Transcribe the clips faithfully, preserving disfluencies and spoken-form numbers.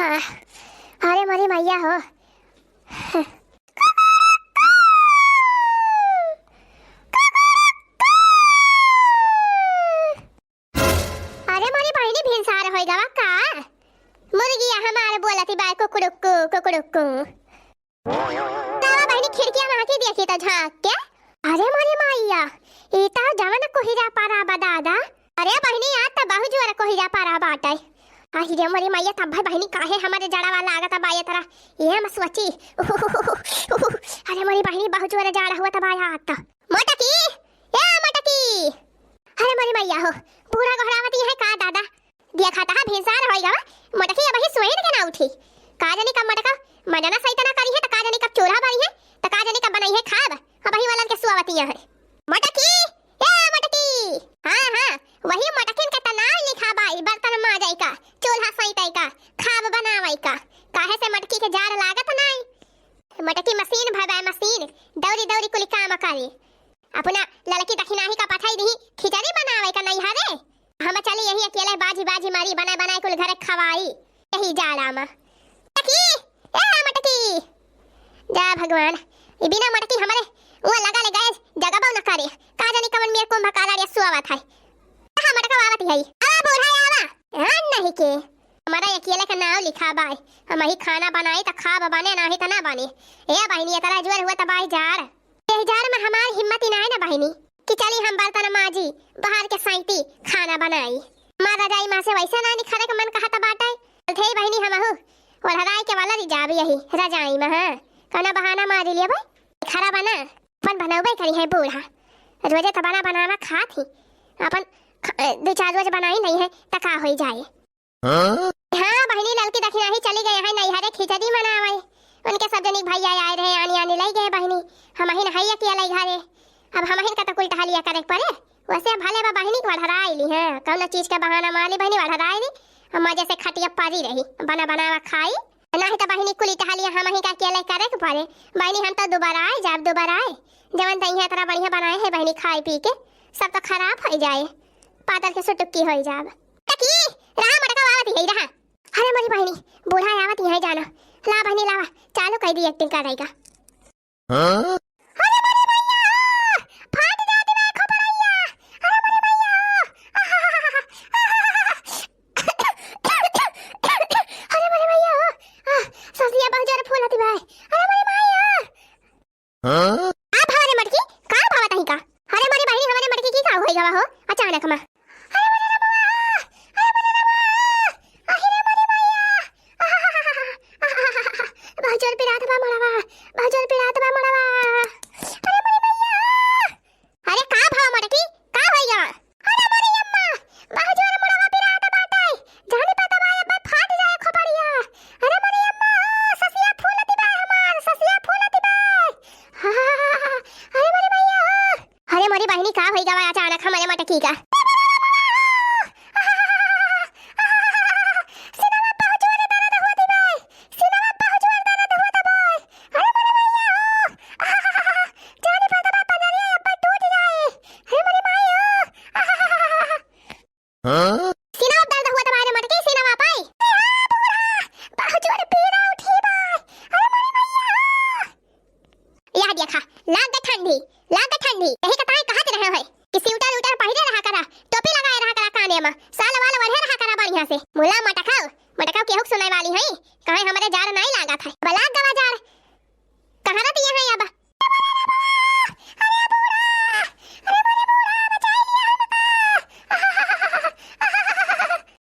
आह, अरे मोरी मैया हो। अरे मोरी बहिनी, भिनसार होइ गवा का? मुर्गिया हमार बोलती बा कुकुड़ुक्कू, कुकुड़ुक्कू। तावा बहिनी, खिड़किया में आके देखी त झाँक के। अरे मोरी मैया, ई त जवन कोहिरा परा बा दादा। अरे बहिनी, आज त बहुत जोर कोहिरा परा बाटे। अहि रे मोरी मैया, तब भाई बहिनी काहे हमरे जड़वा लागत बा ये तरह? ये मत सोची। अरे मोरी बहिनी, बहुत जोर जाड़ हुआ त बा आज त। मोटकी, ए मोटकी। अरे मोरी मैया हो, बूढ़ा गोहरावती है का दादा? देखा तहा भिनसार होइ गवा, मोटकी अबही सोइन के ना उठी। का जानी कब मोटका मजना सही तना करी है, त का जानी कब चूल्हा बरी है, त का जानी कब बनाई है खाब। अबही वालन के सुआवती है। मोटकी, ए मोटकी। हाँ, हाँ, वही मोटकिन के त नाव लिखा बाई, बर्तन माजै का, चूल्हा सैतै का, खाब बनावै का। काहे से मोटकी के जाड़ लागत नाई। मोटकी मशीन भय बाय मशीन, दौरी दौरी कुली काम करी। अपना ललकी दखिनाही का पठाई दिही खिचड़ी बनावै का नैहरे। हम चली यही अकेले बाजी बाजी मारी, बनाए बनाए कुल घरे खवाई यही जाड़ा मा। मोटकी, ए मोटकी। जा भगवान, ई बिना मोटकी हमरे उहाँ लगा ले गैस जगबौ न करे। का जानी कवन मेर कुंभकाराड़िया सुआवत है। कहाँ मोटका आवत है? आ बूढ़ा आवा। हाँ नहीं के। हमारा अकेले का नाव लिखा बाय। हमही खाना बनाई त खाब बने, नाही त ना बने। ए बहिनी, इतना जोर हुआ त बाई जाड़। एह जाड़ में हमार हिम्मत ही नाय ना बहिनी कि चली हम बर्तन माजी, बाहर के सैती, खाना बनाई। हमार रजाई मा से वैसे ना निखरे के मन कहत बाटे। चलते ही बहिनी हमहू ओढ़राई के वाला री जाब यही रजाई मा, हाँ। कौनो बहाना मारी लिया भाई, खरा बना, अपन बनौबे करी है बूढ़ा। रोजे त बना बनावा खात ही, अपन ख-, दो चार रोज बनाई नहीं है त का होई जाए। हाँ? हाँ बहिनी, ललकी दखिनाही चली गए हैं नैहरे खिचड़ी मनावै। उनके सब जनी भैया आए रहे, आनी आनी लई गए बहिनी। हमहिन है अकेले घरे। अब हमहिन का त कुल टहलिया करे के परे। वैसे भले बा बहिनी वढ़राई ली, हाँ, कौनो चीज के बहाना मार ली बहिनी वढ़राई ली। हम मजे से खटिया पारी रही, बना बनावा खाई। नाही त बहिनी कुली टहलिया हमही का अकेले करे के परे। बहिनी हम त दुबारा आए जाब, दुबारा आए। जवन त इहाँ इतना बढ़िया बनाए है बहिनी खाए पी के, सब त खराब होइ जाए, पातल के सुटुक्की होइ जाब। टकी, रहा मोटका आवत ही रहा। अरे मोरी बहिनी, बूढ़ा आवत ही है जाना। ला बहिनी लावा, चालू कर दी एक्टिंग कर रहेगा। हाँ? अरे मोरी मैया, फाट जात बा खोपड़ैया। अरे मोरी मैया। अरे मोरी मैया, आ, ससिया बहुत जोर फूलत बा। अरे मोरी मैया। हाँ? का भवा रे मटकी? का भवा तही का? अरे मोरी बहिनी, हमरे मटकी की का होइ गवा हो अचानक मा? अरे मोरे रमवा! अरे मोरे रमवा! अहि रे मोरी मैया! बहुत जोर पिरात बा मड़वा, बहुत जोर पिरात बा मड़वा। अरे मोरी मैया! अरे का भवा मटकी, का होइगा? अरे मोरी अम्मा, बहुत जोर मड़वा पिरात बाटे, जानी पता बा अब्बे फाट जाए खोपड़िया। अरे मोरी अम्मा, ससिया फूलत बा हमार, ससिया फूलत बा। अरे मोरी मैया, अरे मोरी बहिनी, का होइगा बा अचानक हमरे मटकी का? सिनवा बहुत जोरे दर्द होत बा, सिनवा बहुत जोरे दर्द होत बा। अरे मोरी मैया हो, जानी पता बा पजरिया अब्बे टूट जाए। अरे मोरी माई हो। हाँ? सिनवा दर्द होत बा रे मटकी, सिनवा पाई। अरे हाँ बूढ़ा, बहुत जोरे पीरा उठी बा। अरे मोरी मैया हो। यह देखा, लाग गए ठंडी, लाग गए ठंडी। यही कताई कहत रहे होय कि स्वेटर उटर पहिरे रहा करा, टोपी लगाए रहा करा काने मा, साल वाल ओढ़े रहा करा बढ़िया से। मुला मटकाओ, मटकाओ केहू के सुनाई वाली है, कहे हमरे जाड़ नहीं लागत है। बलाक गवा जाड़, कहाँ रहती है अब? अरे बूढ़ा, अरे मोरे बूढ़ा, बचाई लिया हमका।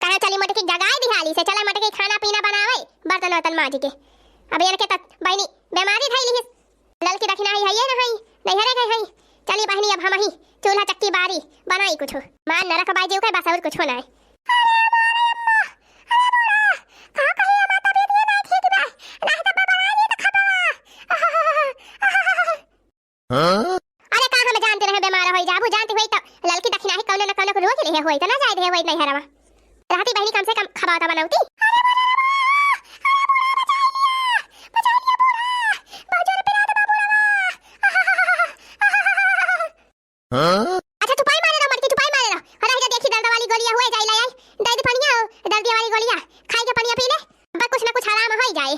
कहाँ चली मटकी जगाई दिहाली से, चला मटकी खाना पीना बनावे, बर्तन वर्तन माजी के। अब इनके तक बहिनी बीमारी धइली है। ललकी दखिनाही हइये न हई, नैहरे गए हई। चली बहिनी, अब हमही चूल्हा चक्की बारी बनाई कुछ। मार नरक बाई जीव के, बस और कुछ ना है। अरे मारे अम्मा, अरे बूढ़ा, का कही अम्मा, तबीयत ये नहीं ठीक बा, नहीं तो बबराई नहीं तो खबा। हाँ? अरे का हम जानते रहे बीमार होई जाबू, जानती होई तो ललकी दखिनाही कौनो न कौनो के रोक रहे होई, तो ना जाए रहे होई नैहरवा। रहती बहिनी कम से कम खबाता बनौती। अरे बूढ़ा, अरे बूढ़ा, बचाई लिया, बचाई लिया बूढ़ा, बहुत जोर पिरात बा बूढ़ा। हाँ? अच्छा चुपाई मारे रहो मटकी, चुपाई मारे रहो। अरे इधर देखी दर्द वाली गोलियां हुए जाई लाई आई, दे दे पनिया, दर्द वाली गोलियां, खाई के पनिया पी ले। अब कुछ ना जाए।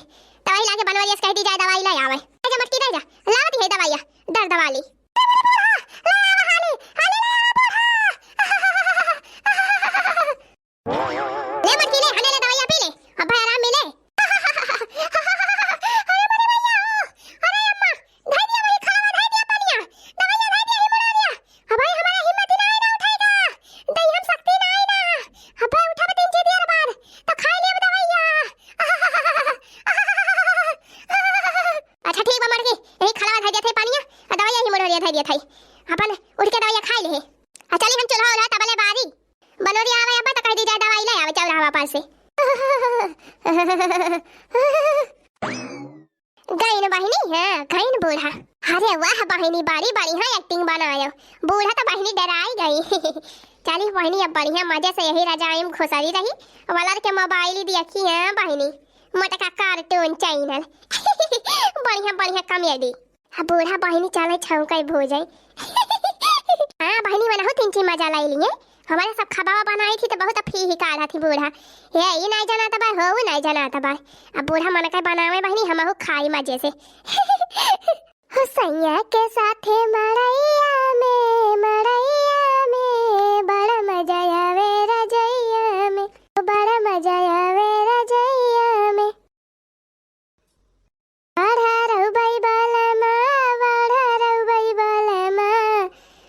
दवाई लाके बनवरिया से कहि दी जाए, दवाई लै आवे। ए जा मटकी, दे जा, लावत ही है दवाइया, दर्द वाली। ले मटकी ले, हने ले दवाइया पी ले, अब आराम मिले। अरे मोरे भैया हो, अरे अम्मा, धइ दिया वही खलवा, धइ दिया पनिया, दवाइया धइ दिया, ही मुड़ा दिया। अब भाई हमारा हिम्मत ही नाहीं ना उठेगा, दही हम शक्ति नाहीं ना। अब भाई उठब तीन चार देर बाद, तो खाई लेब दवाइया। अच्छा ठीक बा मटकी, यही खलवा धइ दिया था पनिया, और दवाइया ही मुड़ा दिया था, दिया था। अपन उठ के दवाइया खाई ले। आ चली हम चूल्हा उल्हा तबले बारी। बनोरी आवे अब्बा त कहि दी जाए दवाई लै आवे चौराहा पर से। गइन बहिनी, हाँ, गइन बूढ़ा। अरे वाह बहिनी, बड़ी बढ़िया acting बनायो। बूढ़ा त बहिनी डेराइ गई। चली बहिनी, अब बढ़िया मजे से यही रजाई में घुसरी रही। वलर के mobile देखी है बहिनी, मोटका cartoon channel। बढ़िया बढ़िया comedy। अब बूढ़ा बहिनी चले छौंकै भूजै। हाँ बहिनी, मनहु तिनची मजा लै लिहे। हमरे सब खबावा बनाई थी तो बहुत फीही काढ़ा थी बूढ़ा। ये ई नाहीं जनात बा, हो ऊ नाहीं जनात बा। अब बूढ़ा मनकै बनावे बहिनी, हमहु खाई मजे से। हो सैया के साथे मड़ैया में, मड़ैया में, बड़ा मजा आवे रजैया में, बड़ा मजा आवे रजैया में। वाढ़ा रउबै बलमा, वाढ़ा रउबै बलमा,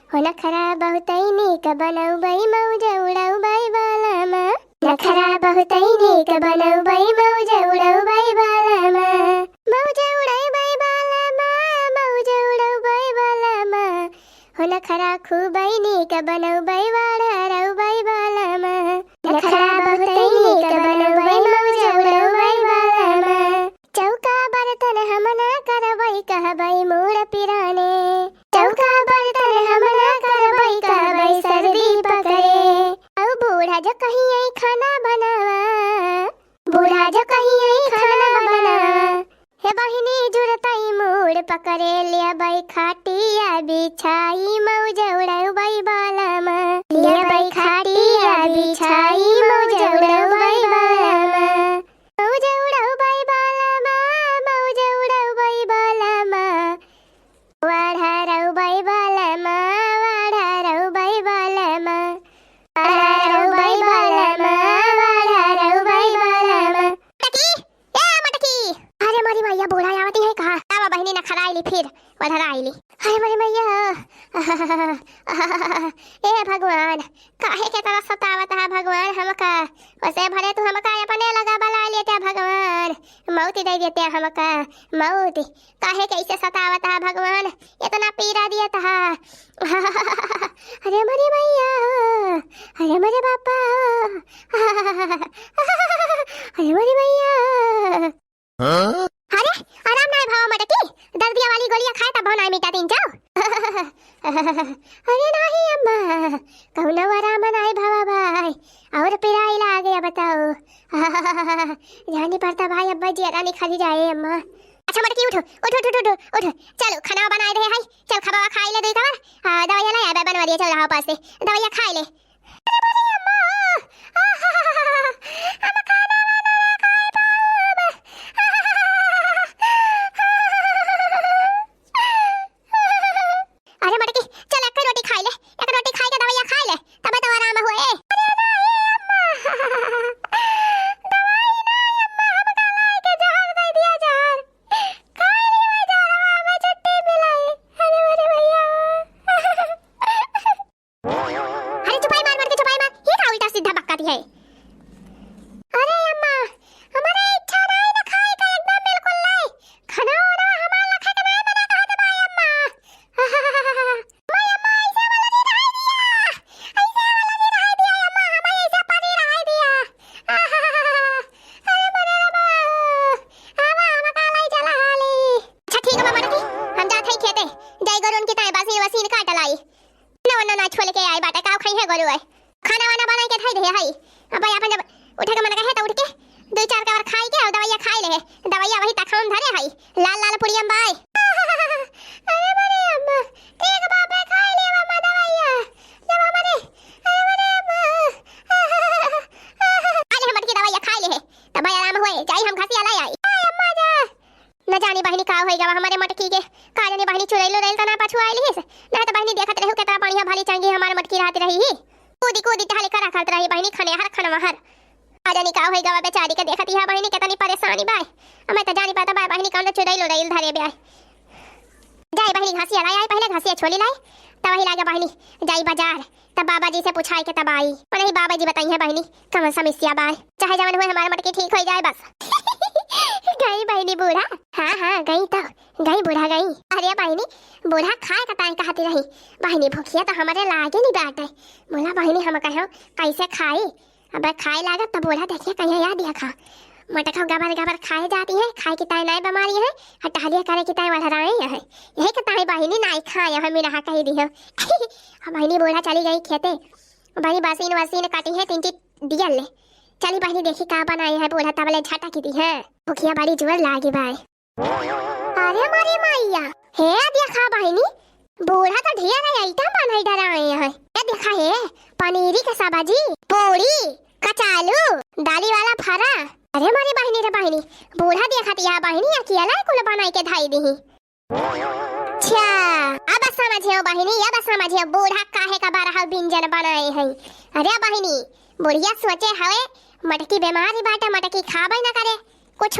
हो नखरा बहुतै नीक बनउबै, मौज उड़उबै बलमा। नखरा बहुतै नीक बनउबै, मौज उड़उबै बलमा। मौज उड़उबै बलमा, मौज उड़उबै बलमा। हो नखरा खूबै नीक बनउबै, वाढ़ा रउबै बलमा। नखरा बहुतै नीक बनउबै, मौज उड़उबै बलमा। चौका बर्तन हम ना करबै, कहबै मूड़ पिराने। चौका बर्तन हम ना करबै, कहबै सर्दी पकड़े। औ बूढ़ा जो कहियै खाना बनावा, बूढ़ा जो कहियै खाना बनावा। हे बहिनी जुरतै मूड़ पकड़े, लेबै खाटिया बिछाई, मौज उड़उबै बलमा। लेबै खाटिया बिछाई, मौज उड़उबै बलमा। मौज उड़उबै बलमा, मौज उड़उबै बलमा। वाढ़ा रउबै बलमा, वाढ़ा रउबै बलमा। वाढ़ा रउबै बलमा, वाढ़ा रउबै बलमा। मटकी, ए मटकी। अरे मोरी मैया, बूढ़ा आवत ही है का? आवा बहिनी, नखरा आइली फिर, वधरा आइली। अरे मोरी मैया। ए भगवान, काहे के तरह सतावत है भगवान हमका? ओसे भले तू हमका अपने लगा बलाइ लेते भगवान, मौत दे देते हमका, मौत। काहे के ऐसे सतावत है भगवान, इतना पीड़ा दियत है? अरे मोरी मैया, अरे मोरे बापा, अरे मोरी मैया। हाँ? अरे, आराम नाहीं भवा मटकी, दर्दिया वाली गोलियां खाए तब नाहीं मिटा तीन चार। अरे नाहीं अम्मा, कौनो आराम नाहीं भवा भाई, और पिराई लागे बताओ। जानी पड़ता भाई, अब्बा जियरा निखरी जाए अम्मा। अच्छा मटकी उठो, उठो, उठो, उठो, उठो। चलो, खाना बनाए रहे है, चल खबावा खाई ले दुई कवर। आ, दवाइया लै आबे बनवरिया चौराहा पास से, दवाइया खाई ले। अरे मोरी अम्मा, हम खाना वाना ना खाई पाउब। अरे मटकी, चल एक रोटी खाई ले, एक रोटी खाई के दवाइया खाई ले, तबे तो आराम होए। अरे नाहीं अम्मा, दवाई नाहीं अम्मा, हम गलाई के जहर दे दिया, जहर। खाई ली मैं जहरवा, मैं छुट्टी मिलाई। अरे मोरे भैया। अरे चुपाई मार, मार के चुपाई मार, ये का उल्टा सीधा बकत है? अरे अम्मा, हमरे इच्छा नाहीं ना खाए का, एकदम बिल्कुल नाहीं। खाना वाना हमार लखे के नाहीं बना कहत बा अम्मा। मैं अम्मा ऐसे वाला जी रहाई दिया, ऐसे वाला जी रहाई दिया अम्मा, हमें ऐसे परी रहाई दिया। अरे मरे रे बाबू, आवा हमका लाई चला हाली। अच्छा ठीक बा मटकी, हम जात हई खेते, जाई गोरुन की ताई बसीन वसीन काट लाई। ना वरना ना छोल के आई बाटे, काव खाई है गोरू है। खाना वाना बनाई के धई दे हई। अब भाई अपन जब उठे के मन कहे तो उठ के दुई चार कवर खाई के और दवाइया खाई ले। दवाइया वही तखाउन धरे हई। लाल लाल पुड़ियम बाय। अरे मरे अम्मा, ठीक बापे खाई ले अम्मा दवाइया। जब मरे, अरे मरे अम्मा। अरे हम मटकी दवाइया खाई ले। तब भाई आराम होए, जाई हम घसिया लाई आई। ही। कूदी कूदी टहले करा करत रही बहिनी, खनेहर खनवहर। का जानी का होई गवा बेचारी के, देखत ही बहिनी केतनी परेसानी बाय। अब मैं तो जानी पाता बाय बहिनी कौन चुड़ैल उड़ैल धरे बाय। जाई बहिनी घसिया लाई आई, पहिले घसिया छोली लाई, तब वही लागे बहिनी जाई बाजार, तब बाबा जी से पुछाई के तब आई। पर नहीं बाबा जी बताई है बहिनी कौन समस्या बाय, चाहे जवन हुए हमार मटकी ठीक होई जाए बस। गई बहिनी बूढ़ा। हाँ हाँ गई तो गई बूढ़ा गई। अरे बहिनी बूढ़ा खाए का ताई कहती रही, बहिनी भूखिया तो हमरे लागे नहीं बाटे। बोला बहिनी हम कहो कैसे खाई, अब खाए लागत तो बूढ़ा देखिए कहिया याद दिया खा। मटका गबर गबर खाए जाती है, खाए की ताई नाई बीमारी है, और टहलिया करे की ताई बढ़ रहे हैं। यही के ताई बहिनी नाई खाए हम रहा कही दी हो। अब बहिनी बूढ़ा चली गई खेते, बहिनी बसीन वसीन काटी है तीन चीज दियल ले। चली बहिनी देखी का बनाए है बूढ़ा तबले झटक दी है। भूखिया बड़ी जोर लागी बाय। अरे मोरी मैया, हे देखा बहिनी, बूढ़ा तो ढेर है आइटम बनाई डराए हैं। ये देखा है, पनीरी के सब्जी, पूरी, कचालू, दाली वाला फरा। अरे मोरी बहिनी रे बहिनी, बूढ़ा देखत या बहिनी अकेला कुल बनाई के धाई दी। अच्छा, अब समझियो बहिनी, अब समझियो बूढ़ा काहे का बारह व्यंजन बनाए हैं। अरे बहिनी, बुढ़िया सोचे हवे मटकी बीमारी बाटे, मटकी खाबे न करे कुछ।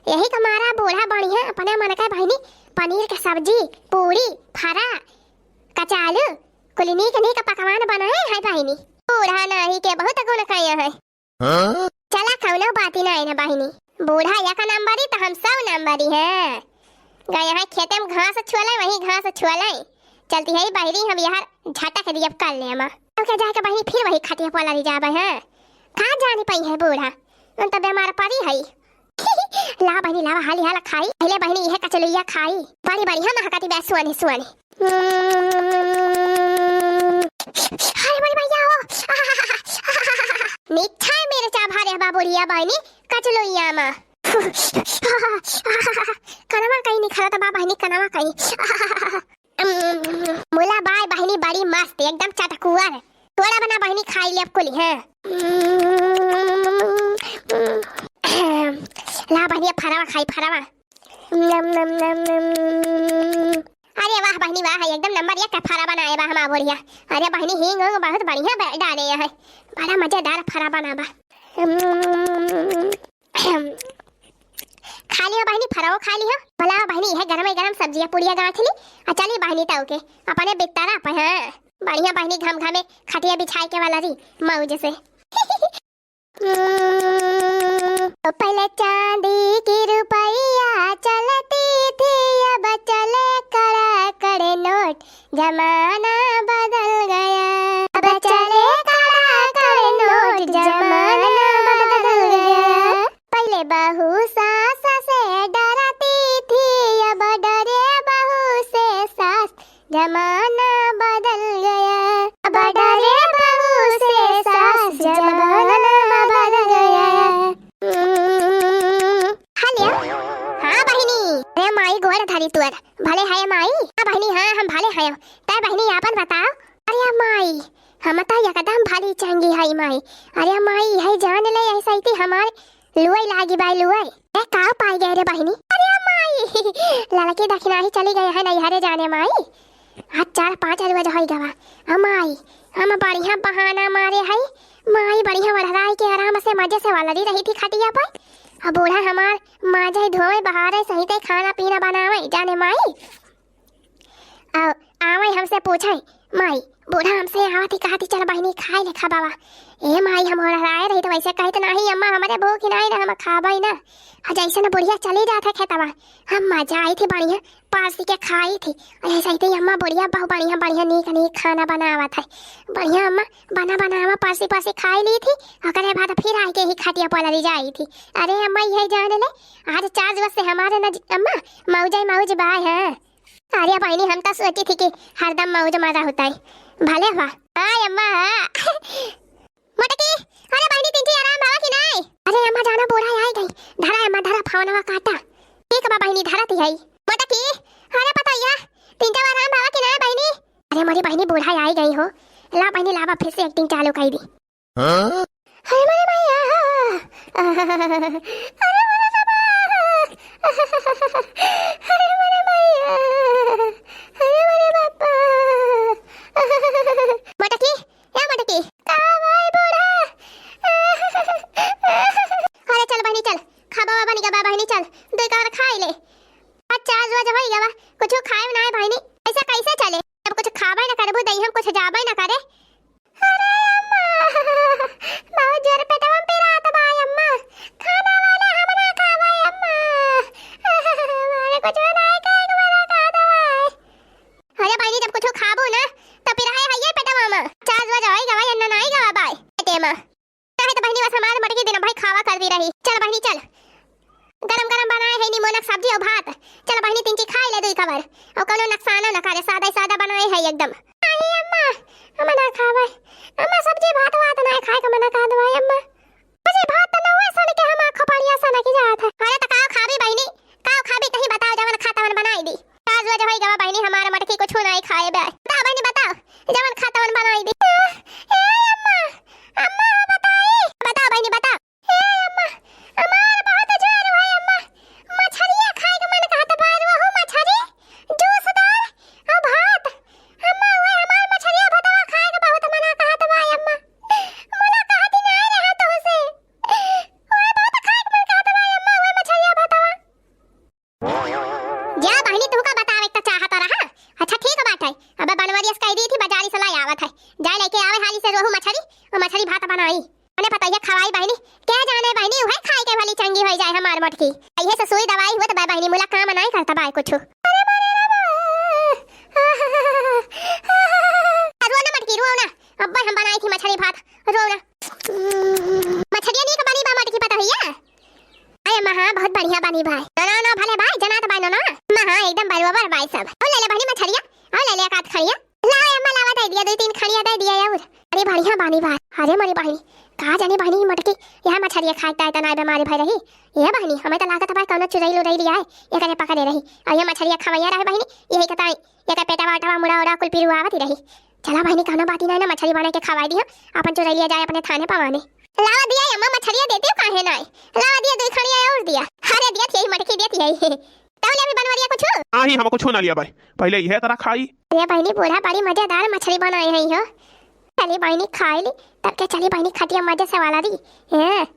यही का मारा बूढ़ा बढ़िया अपने मन का बहिनी पनीर के सब्जी, पूरी, फरा, कचालू, कुल नीक नीक पकवान बनाए है बहिनी। बूढ़ा नाही के बहुत गुण कहे है। हाँ? चला कौनो बात ही ना है ना बहिनी, बूढ़ा एक नंबरी तो हम सौ नंबरी हैं। गए हैं खेते में घास छुअले, वही घास छुअले। चलती है बहिनी हम यार झटक दियब कर ले अमा। तो क्या जाके बहिनी फिर वही खटिया पर लड़ी जाबे हैं। कहाँ जानी पाई है बूढ़ा, उन तो बीमार पड़ी है। ला बहिनी लावा हाली हाला खाई, पहले बहिनी यह कचलुइया खाई, बड़ी बढ़िया महकती बे सुअनी सुअनी। हाय बड़ी भैया हो। मीठा है मेरे चा भारे बा बुढ़िया बहिनी कचलुइया मा। कनवा कहीं निखरत बा बहिनी, कनवा कहीं। मुला बाय बहिनी बड़ी मस्त, एकदम चटकुअर। थोड़ा बना बहिनी खाई ले अब कुली, हाँ। ला बहिनी अब फरावा खाई, फरावा। नम, नम, नम, नम। अरे वाह बहिनी वाह, एकदम नंबर एक का फरा बनाए बा हमार बुढ़िया। अरे बहिनी हींग उंग बहुत बढ़िया ब-, डाले है, बड़ा मजेदार फरा बना बा। खा लियो बहिनी, फराओ खा लियो। भला बहिनी, यह गरम गरम सब्जिया पुड़िया गांठ ली, आ चली बहिनी ताऊ के अपने बिस्तरा पे, हाँ। बढ़िया बहिनी घम घमे खटिया बिछाए के वाला री मौज से। तो पहले चांदी की रुपया चलती थी, अब चले कड़ा कड़े नोट, जमाना बदल गया। अब चले कड़ा कड़े नोट, जमाना बदल गया। पहले बहू सास से डरती थी, अब डरे बहू से सास, जमाना बदल गया। अब डरे बहू से सास, जमाना बदल गया। हम्म, हेलो। हाँ बहिनी। अरे माई गोड़ धरी तुअर। भले है माई? हाँ बहिनी, हाँ हम भले हैं। तै बहिनी आपन बताओ। अरे माई, हम तो एकदम भली चंगी है माई। अरे माई, यही जान ले, ऐसा ही हमारे लुआई लागी बाई लुआई। ए, का पाई गए रे बहिनी? अरे माई, लड़की दखिनाही चली गए है नैहरे जाने माई। आज चार पाँच रोज होई गवा। अ माई, हम बढ़िया बहाना मारे है। माई बढ़िया ओढ़राई के आराम से मजे से वलरी रही थी खटिया पर। अब बूढ़ा हमार माजे धोवे बहारे सही ते खाना पीना बनावे जाने माई। आ, आवे हमसे पूछे, "माई, बूढ़ा हमसे आवत ही कहत ही, 'चल बहिनी, खाए ले खाबावा।' ए माई, हम ओढ़राए रही तो वैसे कहत नाही, 'अम्मा, हमरे भूख ही नाही ना, हम खाबे ना।' आ जैसे न बुढ़िया चली जात है खेतवा, हम मजा आई थी बढ़िया, परसी के खाई थी। और ऐसे ही थी अम्मा बुढ़िया बहुत बढ़िया, बढ़िया नीक नीक खाना बनावत है। बढ़िया अम्मा बना बनावा परसी परसी खाई ली थी, ओकरे बाद फिर आके ही खटिया पर लड़ी जाई थी। अरे अम्मा, यही जान ले, आज चार दिवस से हमारे न अम्मा मौजे मौज बाय है। अरे बहिनी, हम तो सोची थी कि हरदम मौज मजा होता है। भले हुआ। हाँ अम्मा, हाँ। मोटकी, अरे बहिनी, तिनची आराम बावा कि नाय? अरे अम्मा, जाना बूढ़ा आई गई। धरा अम्मा, धरा, फोनवा काटा। ठीक बा बहिनी, धरा ती है। मोटकी, अरे पतोहिया, तिनचा आराम बावा कि नाय बहिनी? अरे मोरी बहिनी, बूढ़ा आई गई हो। ला बहिनी, लावा फिर से एक्टिंग चालू कर दी। हाँ? अरे मोरे भैया। अरे मोरे बाबा। अरे मोरे भैया। अरे मोरे बाबा। मोटकी, ए चल बहिनी चल, गरम गरम बनाए है निमोनक सब्जी और भात। चल बहिनी, तीन चीज खाई ले दुई कबर, और कोनो नुकसान न करे, सादा ही सादा बनाए है एकदम। अरे अम्मा, हम ना खावे। अम्मा, सब्जी भात वात ना खाए के मना कहत बा अम्मा। सब्जी भात त नउए सन के हम खोपड़िया सन की जात है। अरे त का खाबी बहिनी, का खाबी तही बताओ, जवन खा तवन बनाई दी। रोज रोज होई गवा बहिनी, हमार मटकी कुछ नहीं खाए बे। बताओ बहिनी बताओ, जवन खा तवन बनाई दी। ए अम्मा, अम्मा बताई। बताओ बहिनी बताओ। ए अम्मा, हमार बहुत जोर है अम्मा, मछरिया खाए के मन कहत बा, रोहू मछरी, जूसदार और भात। अम्मा, ओए हमार मछरिया भतवा खाए के बहुत मना कहत बा अम्मा। मुलाकात ही ना रहा तोहसे। ओए बहुत खाए के मन कहत बा अम्मा, ओए मछरिया भतवा। जा बहिनी, तुहका बतावे के त चाहत रहा। अच्छा ठीक बाटे, अबे बनवरिया से कह दी थी बाजारी से लाई आवत है, जाए लेके आवे हाली से रोहू मछरी और मछरी भात बनाई। मने पतोहिया खवाई बहिनी, के जाने बहिनी उहे खाई के भली चंगी होई जाए हमार मोटकी। इहे से सुई दवाई हुआ त बा बहिनी, मुला काम नाई करता बा कुछ। अरे मारे रे बा। रो ना मटकी, रो ना, अब्बे हम बनाई थी मछरी भात, रो ना। मछरिया नीक बनी बा मटकी पतोहिया। अरे अम्मा हाँ, बहुत बढ़िया बनी भाई। ना ना ना, भले भाई, जना तो भाई ना ना। अम्मा हाँ, एकदम बरोबर भाई सब। और ले ले बहिनी मछरिया, और ले ले एक आध खड़िया। लाओ अम्मा, लावा दे दिया, दो तीन खड़िया दे दिया और। अरे बढ़िया बनी भाई। अरे मोरी बहिनी, का जानी बहिनी मटकी, यहाँ मछरिया खाए ताए तना बीमारी भई रही। ये बहिनी, हमें तो लागत भाई कौनो चुरैल उरैल आए, एकरे पकड़े रही। और ये मछरिया खवैया रहे बहिनी, यही के ताई, एकर पेटवा वेटवा मुड़ा उड़ा कुल पिरुआवत ही रही। चला बहिनी, कौनो बात ही नहीं ना, मछरी बना के खवाई दिया, अपन चुरैलिया जाए अपने थाने पवाने। लावा दिया अम्मा, मछरिया देती हो काहे नाय? लावा दिया, दो खड़िया और दिया। अरे दिया थी मटकी, दिया थी। तौले अभी बनवरिया कुछ? नाही, हम कुछ ना लिया भाई, पहले यह तरह खाई। अरे बहिनी, बूढ़ा बड़ी मजेदार मछरी बनाए है हो। चली बहिनी खाई ली, तब के चली बहिनी खटिया मजे से वाला दी। हैं?